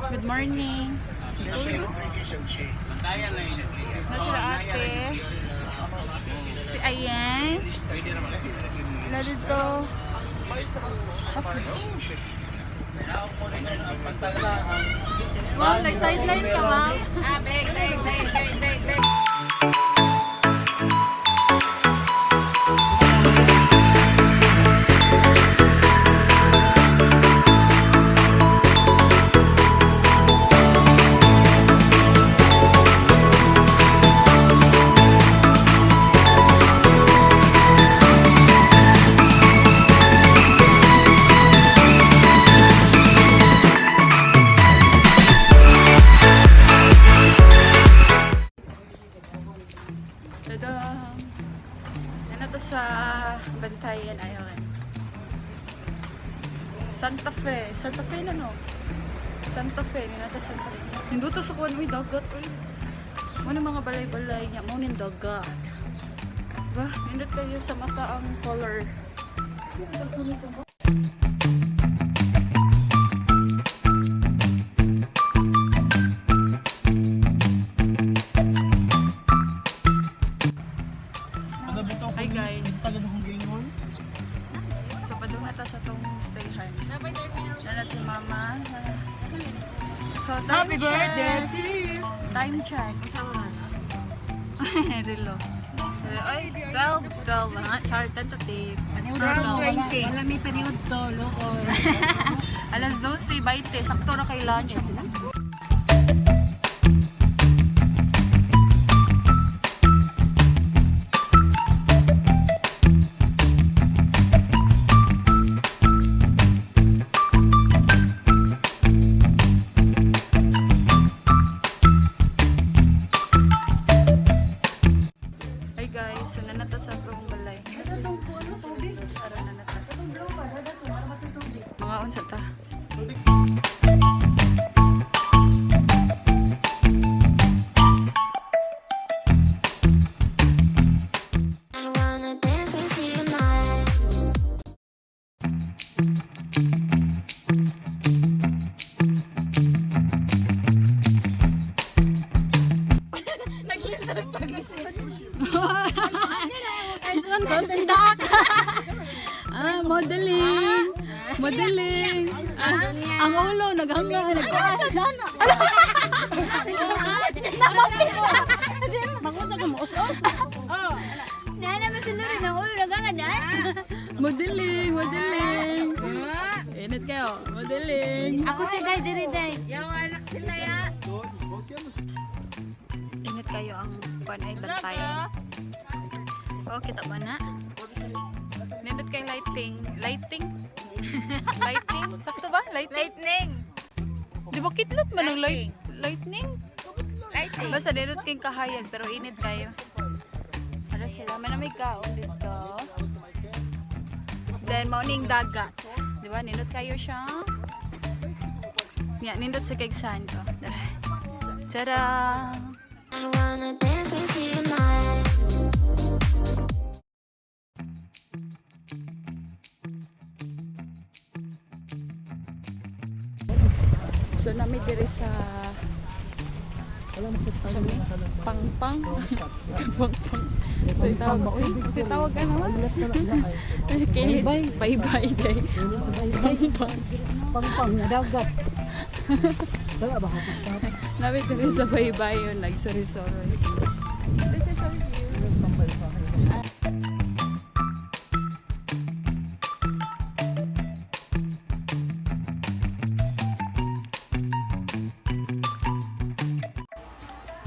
Good morning. Na sila ate. Si Ayen. Na dito. Okay. Ma'am, nag-sideline ka, ma'am? Ah, beg, beg, beg, beg, beg, beg. Tada! Ano to sa Bantayan Island? Santa Fe. Santa Fe na, no? Santa Fe. Nina to Santa Fe. Hinduto sa kuwan. Uy, dagat. Uy. Muna mga balay-balay niya. Mo ning dagat. Diba? Nindot kayo sa mata ang color. Hi guys. So padung ata sa tong stayhan. Nana si mama. So time Happy birthday check. to you. Time check. Oras? Relo. Ay, 12, 12. Mga char, tentative. 12:20. Wala may period to, loko. Alas 12:20. Sakto ra kay lunch. Hi guys, so nanata sa atong balay. Tara nanata. Mga unsa ta? I wanna dance with you tonight. Ah, modeling. Modeling. Ah, ang ulo naghanga nagkuan. Nana naman si Loren ang ulo nagangad ah. Modeling, modeling. Init kayo, modeling. Ako si Day diri Day. Ingat kayo ang kuan ay bantayan. Oh, kita ba na? Nindot kay lighting. Lighting? Lighting? Sakto ba? Lighting? Lightning. Di ba kitlot man ang light, lightning? Lighting. Basta nindot kayong kahayag pero init kayo. Para sila, may na may kaon dito. Then, mauning dagat. Di ba? Nindot kayo siya. Yeah, nindot sa kay ko. Tara. Tara! I wanna dance with you tonight. So nami diri sa mi Pangpang. Pangpang. Tawag tawag ano? Kids, bye bye day. Pangpang. Pangpang na dagat. Wala ba ka? Nami diri sa bye bye yun nagsorry-sorry. This is our view.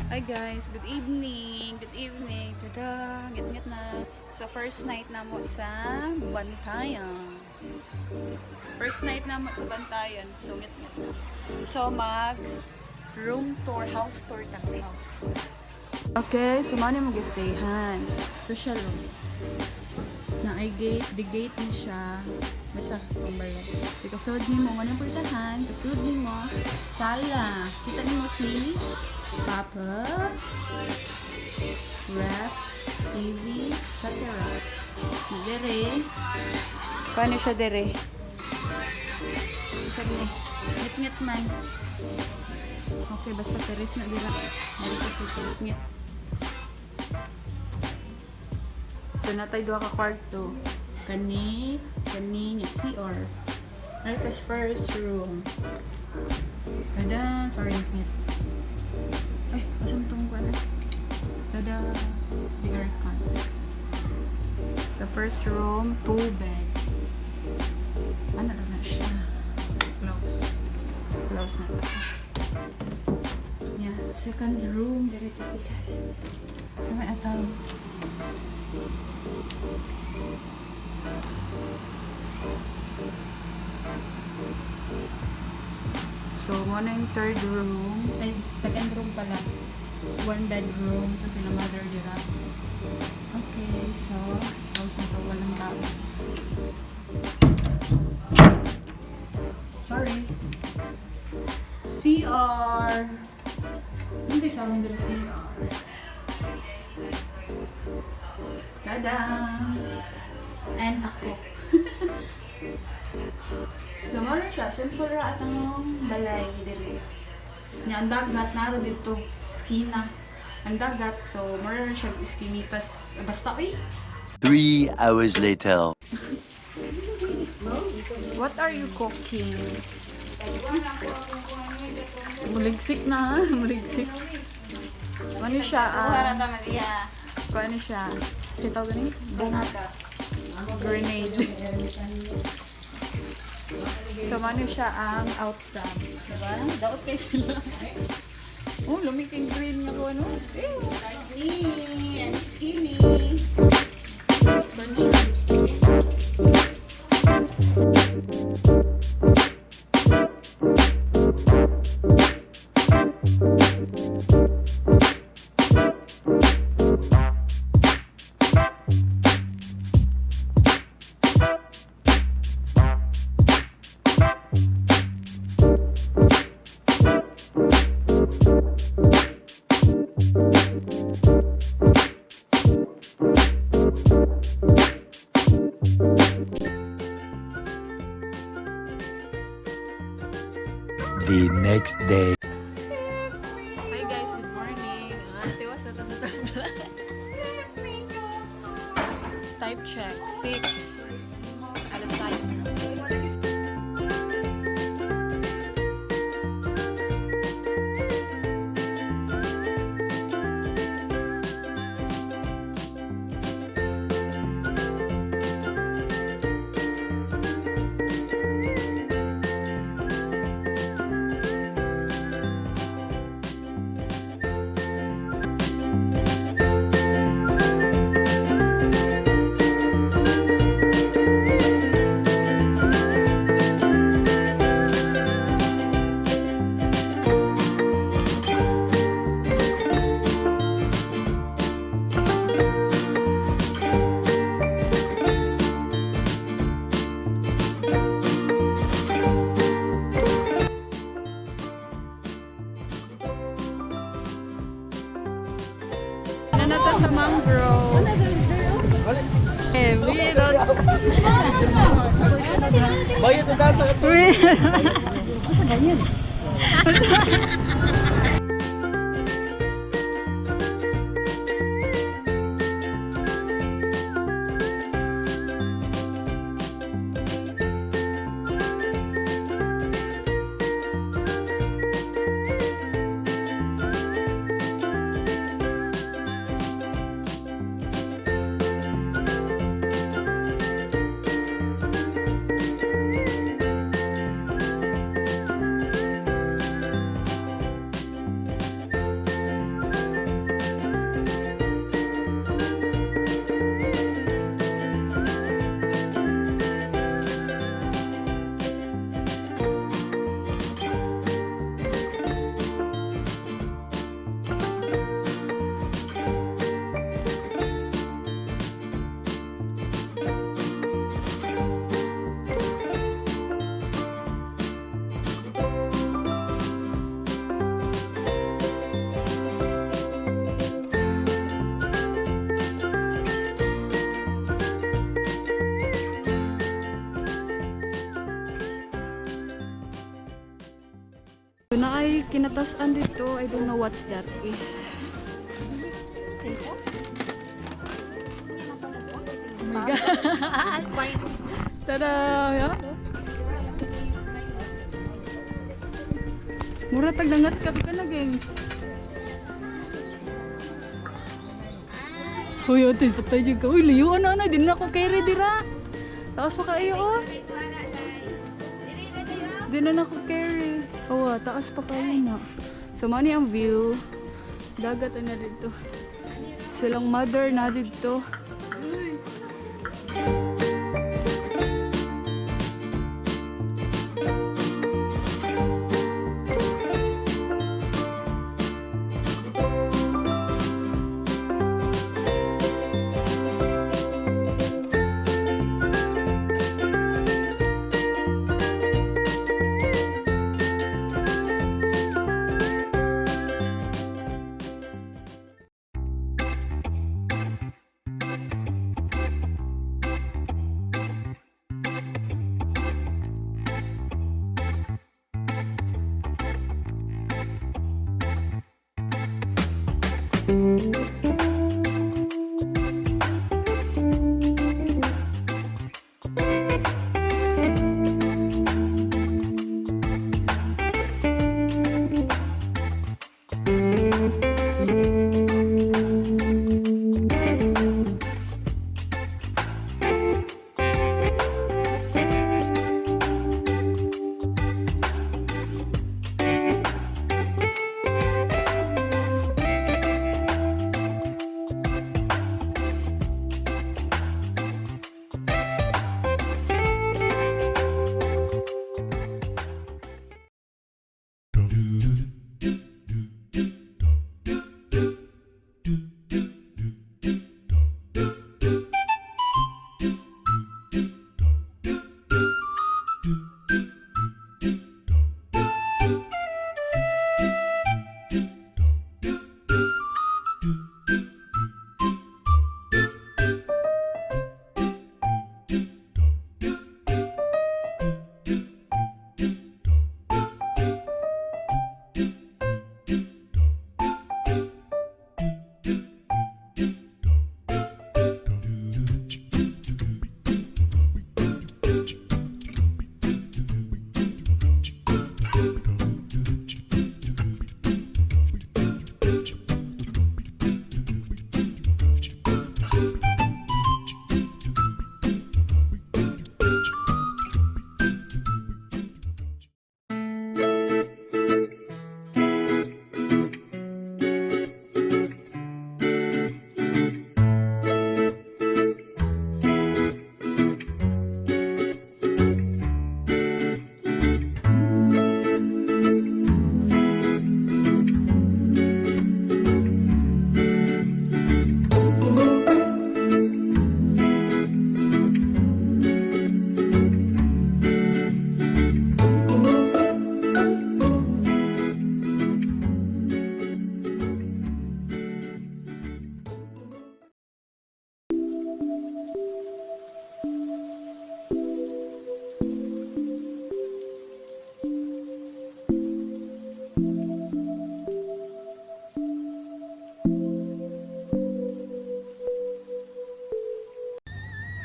Hi guys, good evening. Good evening. Tada, ngit-ngit na. So first night na mo sa Bantayan. First night na mo sa Bantayan. So ngit-ngit na. So mag room tour, house tour ta, house tour. Okay, so mao ni mo gistayhan. So siya lo. Na ay gate, the gate ni siya. Basta kumbaya. So kasud nimo mo nang pultahan, kasud nimo sala. Kita nimo si Papa, ref, TV, etc. Dere. Paano siya dere? Isag ni. Ngit-ngit man. Okay, basta terrace na dira. Dito sa ngit. So natay duha ka kwarto. Kani, kani nya CR. Right, first room. Tada, sorry, ngit. Ay, asam tong kuan? Tada, the aircon. Sa first room, two bed. Ano na na siya? Close. Close na to. Yeah, second room, diri ta pikas. Ano ataw? So, mo na yung third room. Ay, second room pala. One bedroom. So, sila mother dira. Okay, so, house na to. Walang tao. Sorry. CR. Hindi sa amin dira CR. Tada! And ako. So, meron siya. Simple ra at ang balay diri. Nya ang dagat naro dito skina. Ang dagat so meron siya iskinitas basta uy. 3 hours later. What are you cooking? Muligsik na, ha? Muligsik. Ano siya? Buhara Ah, ta Maria. kung ano siya? Kita gani? Bomb. Grenade. So, ano siya ang outcome? Diba? Daot kay sila. Oh, lumiking green nga ko ano. Eh, Like me, I'm skinny. burn siya. The next day. Hi guys, good morning. Ah, tiwas na to sa tabla. Type check, 6. Alas 6 na. Ano na to sa mangrove? Eh, we don't... Naay kinatasan dito. I don't know what's that is. Cellphone? Oh my God. Tada! Yeah. Mura tag nangat ka ka na geng. Uy, ate, patay dyan ka. Uy, layo na na. Di na ako carry dira. Taas pa kayo, oh. Di na ako carry. Oh, taas pa kayo na. So, mao ni ang view. Dagat na dito. Silang mother na dito.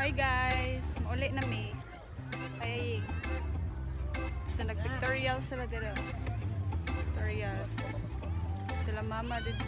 Hi guys! Mauli na mi. Ay, so nagpictorial sila dito. Pictorial. Sila mama dito.